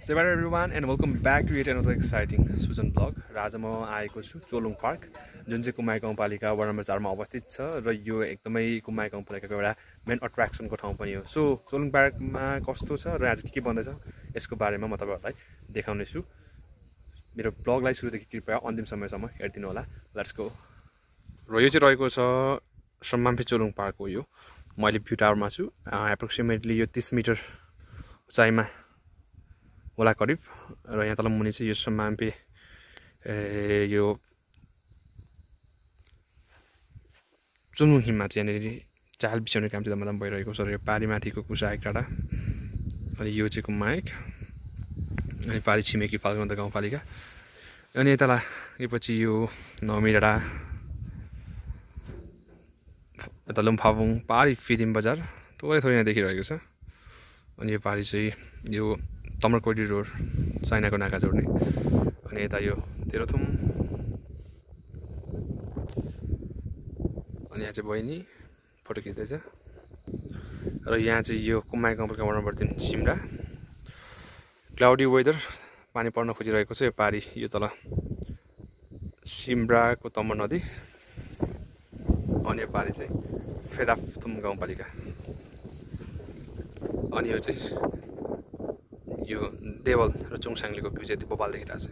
So hello everyone and welcome back to yet another exciting Sujan vlog. र आज म आएको छु चोलुङ पार्क जुन चाहिँ कुमाई गाउँपालिका वार्ड नम्बर 4 मा अवस्थित छ र यो एकदमै कुमाई गाउँपालिकाको एउटा मेन अट्र्याक्सनको ठाउँ पनि हो। सो चोलुङ पार्कमा कस्तो छ र आज के बन्दैछ यसको बारेमा म तपाईहरुलाई देखाउने छु। मेरो ब्लगलाई सुरुदेखि कृपया अन्तिम समयसम्म हेर्दिनु होला। Let's go. र यो चाहिँ रहेको छ सम्माम्फे चोलुङ पार्क हो। यो मैले भ्यू टावरमा छु। एप्रोक्सिमेटली यो 30 मिटर उचाइमा होला करिब। र यहाँ तल मुनि चाहिँ यो सम्माम्फे यो चुनुङ हिममा चाहिँ यहाँनिर चाल बिछाउने काम चाहिँ दमदम भइरहेको छ। र यो पारीमाथिको कुसा एक टाढा अनि यो चाहिँ कुमाईक अनि पारी छिमेकी फाल्गुन्द गाउँपालिका अनि यता लागेपछि यो नवमी डाँडा यता लुम्फाबुङ पारी फिदिम बजार थोरै यहाँ देखिरहेको छ। अनि यो पारी चाहिँ यो तमरकोटी रोड चाइनाको नाका जोड्ने अनि यता यो तेह्रथुम अनि यहाँ चाहिँ बहिनी फोटो खिच्दैछ। र यहाँ चाहिँ यो कुमाई गाउँपालिका ward number 3 Simara cloudy weather पानी पर्न खोजिरहेको छ। यो पारी यो तल सिमराको तम्बर नदी अनि यो पारी चाहिँ फेदाफथुम गाउँपालिका अनि यो चाहिँ यो देवल र चुङसाङलीको भ्यू चाहिँ बबाल देखिरहेको छ।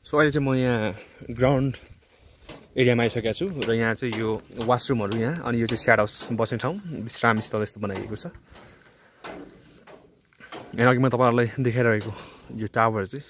सो अहिले चाहिँ म यहाँ ग्राउन्ड एरियामा आइसकेको छु र यहाँ चाहिँ यो वासरुमहरू यहाँ अनि यो चाहिँ स्याड हाउस बस्ने ठाउँ विश्राम स्थल यस्तो बनाइएको छ। यहाँ अघि म तपाईहरुलाई देखाइरहेको यो टावर चाहिँ